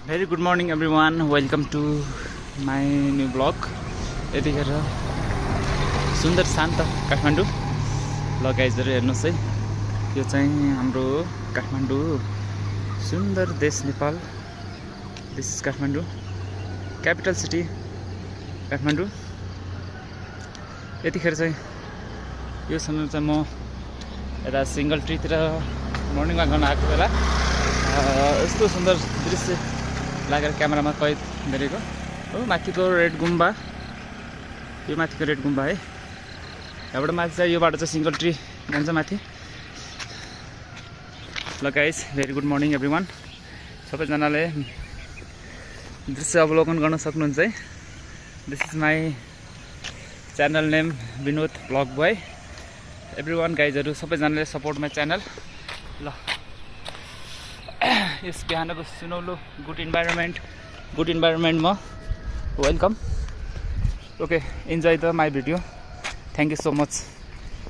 Very good morning everyone, welcome to my new vlog. यतिखेर सुन्दर शान्त काठमाडौँ ल गाइजहरु हेर्नुस् है, यो चाहिँ हाम्रो काठमाडौँ सुन्दर देश Nepal. This is Kathmandu, capital city Kathmandu. यतिखेर चाहिँ यो समय चाहिँ म यता सिंगल ट्रीतिर मर्निङमा गर्न आएको बेला यस्तो सुन्दर दृश्य लागेर क्यामेरामा कैद गरेको हो। माथिको रेड गुम्बा, यो माथिको रेड गुम्बा है। यहाँबाट माथि चाहिँ यो बाटो चाहिँ सिंगल ट्री जान्छ माथि। ल guys, very good morning everyone. सबैजनाले दृश्य अवलोकन गर्न सक्नुहुन्छ है। This is my channel name Vinod blog boy. Everyone गाइजहरु सबैजनाले सपोर्ट माई च्यानल। ल यस बिहानको सुनौलो गुड इन्भाइरोमेन्टमा welcome. Okay, enjoy the my video. Thank you so much.